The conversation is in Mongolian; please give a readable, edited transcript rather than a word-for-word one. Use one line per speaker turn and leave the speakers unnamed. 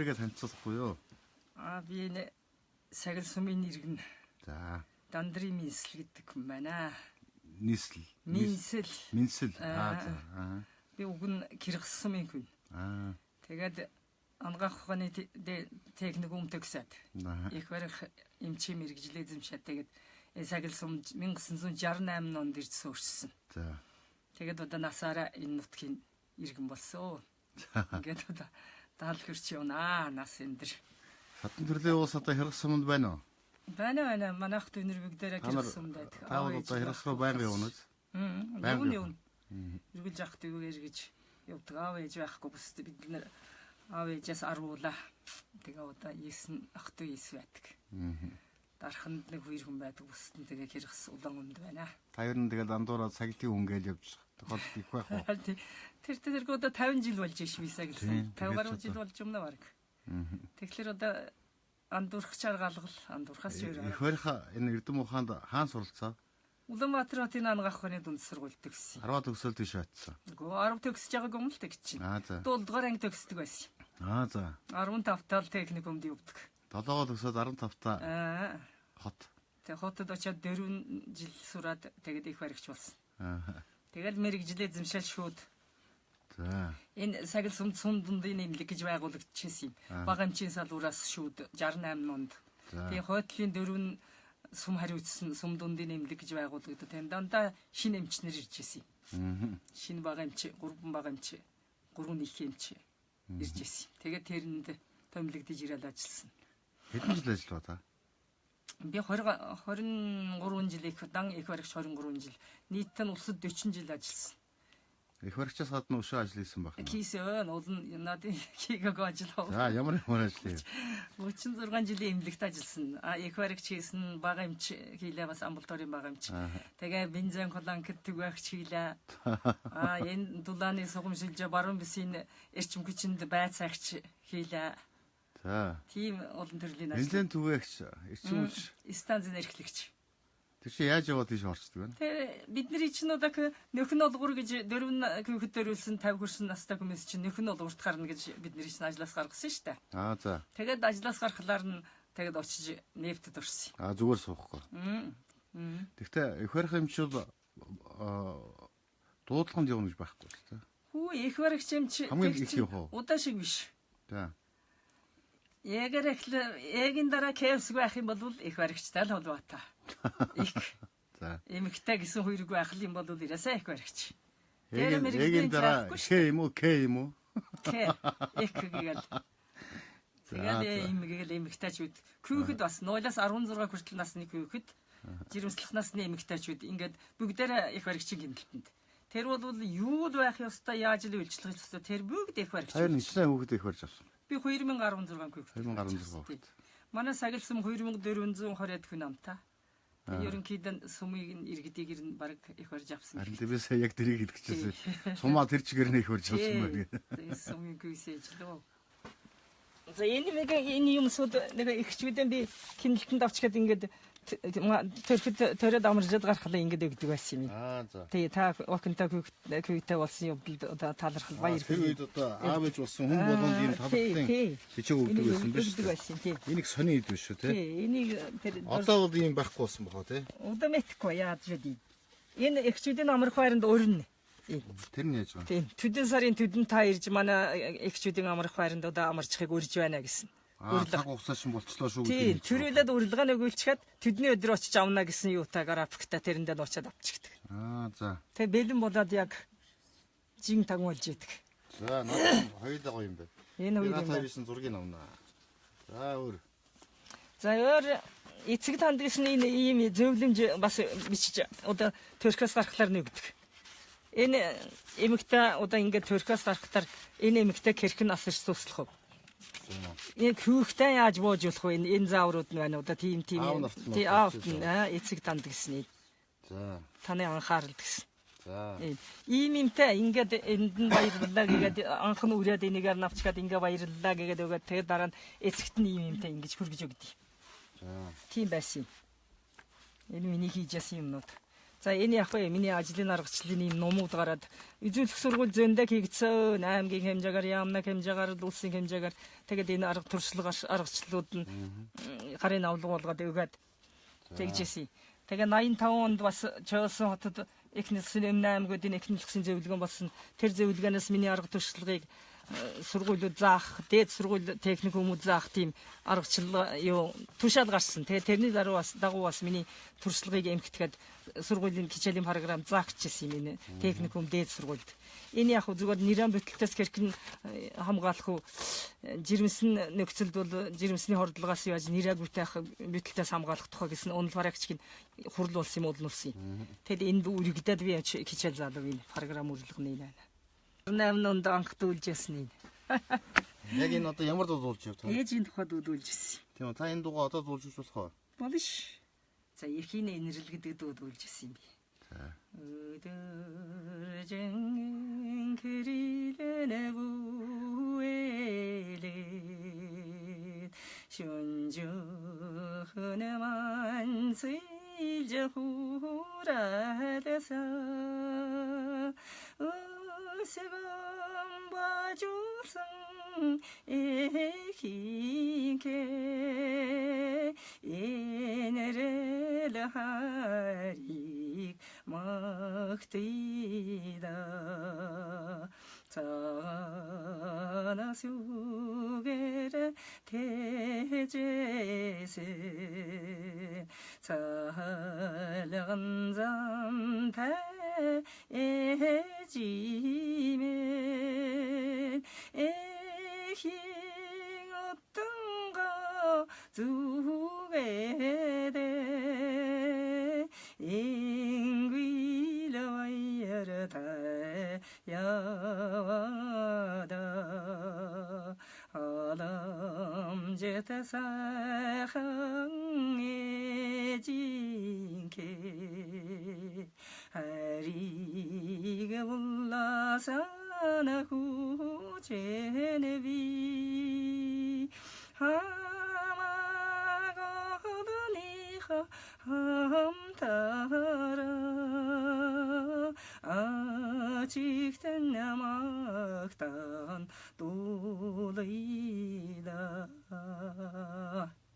Өөрийгөө танилцуулахгүй юу?
Аа, би энэ Сагил сумын иргэн
За,
Дандрын Минсэл гэдэг хүн байна.
Нийсэл.
Минсэл.
Минсэл. Аа, за. Аа.
Би уг нь Киргиз сумын хүн.
Аа.
Тэгээд ангаах ухааны техникум төгсөөд их барих эмчийн мэргэжил эзэмшээд, тэгээд энэ Сагил сум 1968 онд ирж суурьшсан.
За.
Тэгээд одоо насаараа энэ нутгийн иргэн болсон. Ингээд одоо даалгаварч явнаа нас энэ дэр.
Садан төрлийн уус одоо Хиргас суманд байна уу?
Байна, байна. Манайх дүүнер бүгдээрээ
Та нар
Киргиз сумд байдаг.
та бол одоо Хиргас руу байнга явна уу? Байнга
Явна,
явна.
явна. Үргэлж ах дүүгээр эргэж явдаг. Аав ээж байхгүй, бусд бид нар аав ээжээс арвуулаа. Тэгээ одоо 9 ах дүү 9 байдаг. Дарханд нэг хоёр хүн байдаг. Бусд нь тэгээ Киргиз улаан өмд байна.
Та ер нь тэгэл андуураа цагтын хүн гээл явж тохиолдол их байх уу?
Тэр тэргүй одоо 50 жил болж ш виса
Тийм,
гэсэн. 50
тэгэл
гаруй
ч
жил
одоо.
болж юмна баг. Тэгэхээр одоо андуурхчаар галгал андуурхаас ч өөр.
Их барих энэ Эрдэм ухаанд хаан суралцаа?
Улаанбаатар хотын ангаах ухааны дунд сургууль төгссөн.
10 төгсөөл тийш очсон.
Үгүй, 10 төгсөж байгааг юм л тэгч чинь.
Аа, за.
7 дугаар анги төгсдөг байсан.
Аа, за.
15 тал техникумд явдаг.
7-оо төгсөөд 15 та
Аа.
хот.
Тэг хотод очиад 4 жил сураад, тэгээд их баригч болсон.
Аа.
Тэгэл мэрэгжлээ зэмшээл шүүд.
За.
Энэ Сагил сумд сум дундын нэмлэг гэж байгуулагдчихсан юм. Бага эмчийн салуураас шүүд 68 онд.
За.
Тэгээ хойтлын дөрвөн сум хариуцсан сум дундын нэмлэг гэж байгуулагдав. Тийм дандаа шинэ эмчнэр ирж ирсэн юм. Шинэ бага эмч, гурван бага эмч, гурван их эмч ирж ирсэн. Тэгээд тэрэнд томилогдож ирэл ажилласан.
Хэдэн жил ажиллав та?
Би 20 23 жил их дан их баригч 23 жил. Нийт нь улсад 40 жил ажилласан.
Их баригчаас гадна өшөө ажил хийсэн байх нь.
Хийсэн улан надын хийгээгүй ажил.
За, ямар ямар ажил хийв?
36 жилийн эмнэлэгт ажилласан. А их баригч хийсэн, бага эмч хийлээ, бас амбулаторийн бага эмч. Тэгээ бензин колонкт түгээгч хийлээ. А энэ дулааны сугамшилж баруун бисийн эрчим хүчинд байцаагч хийлээ.
За.
Тийм олон төрлийн ажил.
Бензин түгээгч, эрчим хүч.
Станцын эрхлэгч.
Тэр чинь яаж яваад тийш орчдөг вэ?
Тэр бидний чинь одоо нөхөн олгор гэж дөрвөн хүүхэд дөрвөлсөн 50 хүрсэн настай хүмүүс чинь нөхөн олгорт гарна гэж бидний чинь ажлаас гаргасан шүү дээ.
Аа, за.
Тэгээд ажлаас гарахлаар нь тэгээд очиж нефтэд орсон.
Аа, зүгээр суухгүй.
Мм.
Гэхдээ их барих эмчүүд дуудлаганд явна гэж байхгүй шүү дээ.
Хүү, их баригч эмч
Хамгийн
тэг
их
чинь
явах уу?
Удаа шиг биш.
За.
Ягар эхлэ эгийн дараа КФС байх юм бол их баригчтай л холбоотой. Их
За.
эмэгтэй гэсэн хоёргүй байх юм бол ерөөсөө их баригч. Тэр
Эгийн
мэргэжлийн
эгийн дараа
байхгүй
К
шүү.
юм уу, К юм уу?
К их гээл. Тэгээд им гээл эмэгтэйчүүд хүүхэд бас 0-аас 16 хүртэл насны хүүхэд, жирэмслэх насны эмэгтэйчүүд ингээд бүгдээрээ их баригчийн гэмтэлтэнд. Тэр бол юу л байх ёстой, яаж л үйлчлэх ёстой, тэр бүгд их баригч.
Таяр нэгсэн хүүхэд их барьж авсан.
Би 2016 хүүхэд.
2016 хүүхэд.
Манай Сагил сум 2420 хүн амта. Тэгээ ерөнхийдөө сумыг нь иргэдийг ер нь баг их барьж авсан.
Харин би сая яг тэрийг хэлэх гэжсэн. Сумаа тэр чигээр нь их барьж авсан байна.
Тэгээ сумын гүйсэж лөө. За, энэ нэг энэ юмсууд нэг ихчүүдэн би хинэлтэнд авчихэд ингээд төрөхөд төрөд амаржад гарахлаа ингээд өгдөг байсан юм.
Аа, за.
Тэгээ та охинтой хүүхдээ болсон явдалд одоо талархал баяр.
Тэр үед одоо аав ээж болсон хүн болгонд ийм талархлын бичиг өгдөг байсан биз
Өгдөг
дээ.
байсан, тий.
Энийг сони ид биш үү те?
Тий, энийг тэр
Одоо бол ийм байхгүй болсон бохоо те.
Одоо мэдхгүй яаж вэ? Энэ эгчүүдийн амрах байранд өрнө.
Тэр нь яаж байгаа?
Тийм. Төдөн сарын төдөн та ирж манай эгчүүдийн амрах байранд одоо амарчихыг урьж байна гэсэн.
Аа, цаг хугацаа шин болчлоо шүү
Тийм.
гэдэг.
Төрүүлээд урилга нөгөөлчгээд тэдний өдөр очиж авна гэсэн юутай графикта тэрэндээ нь очиад авчихдаг.
Аа, за.
Тэгээ бэлэн болоод яг жин тагн болж идэг.
За, наад хоёулаа гоё юм байна.
Энэ хоёр
Наад
юм байна.
хоёрын зургийг авна. За, өөр.
За, өөр эцэг танд гэсэн энэ ийм зөвлөмж бас бичиж одоо төрхөөс гарахлаар нэгдэг. Энэ эмэгтэй одоо ингээд төрхөөс гарахтаар энэ эмэгтэй хэрхэн асарч туслах вэ? Энэ хүүхдээ яаж бууж болох вэ? Энэ зааврууд нь байна одоо тийм тийм.
Аав нарт нь
Тий,
одоо
аавт нь эцэг танд гэсэн
За.
таны анхаарал гэсэн.
За.
Ийм юмтай ингээд энд нь баярлалаа гэгээд анх нь үрээд энийгээр навчгаад ингээ баярлалаа гэгээд өгөөд тэгээд дараа нь эцэгт нь ийм юмтай ингэж хүргэж өгдөг.
За.
Тийм байсан юм. Энэ миний хийж ясан юмнууд. За энэ яг вэ миний ажлын аргачлалын ийм номууд гараад үзүүлэх сургууль зөндөө хийгдсэн. Аймгийн хэмжээгээр, яамны хэмжээгээр, улсын хэмжээгээр тэгээд энэ арга туршлага аргачлалууд нь гарын авлага болгоод өгөөд тэгжсэн. Тэгээ 85 онд бас Чоолсон хотод их нэлсэн өмнө аймагуудын их нэлсэн зөвлөгөөн болсон. Тэр зөвлөгөөнөөс миний арга туршлагыг сургуулиуд заах, дээд сургууль техникумууд заах тийм аргачлал юу тушаал гарсан. Тэгээ тэрний дараа бас дагуу бас миний туршлагыг эмхтгэхэд сургуулийн хичээлийн програм заах гэжсэн юм энэ техникум дээд сургуульд. Энэ яг зүгээр нэрэн бүтэлтээс хэрхэн хамгаалах уу, жирэмсэн нөхцөлд бол жирэмсний хордлогоос яаж нэраагүйтэй бүтэлтээс хамгаалах тухай гэсэн онол практик хурл болсон юм уу улсын. Тэгэд энэ үргэлдээд би хичээл заалав энэ програм үргэлгэнэ энэ. 8 онд анх дүүлжсэн юм.
Яг энэ одоо ямар дуу дуулж яв та?
Ээжийн тухай дуу дүүлжсэн.
Тийм үү. Та энэ дуугаа одоо дуулж болох уу?
Болно ш. За эрхийн инэрл гэдэг дуу дүүлжсэн юм би.
За.
Өдөржин кэрилэнэ бүэлээ шүнжүхнэ маань сэлж хурааласа өсгөн бажуулсан эхинхээ энэрэл харийг магтъя цаанаас үгээр тэжээсэн цалган замтай ээжимэн эхийн отонго зүгээдэ ингүйлваяр явада халамжит сайхан ээжинхээ харийг булласан хүчэнэ би хамааганыха хамтараа ачигтэн намагтан дуулая.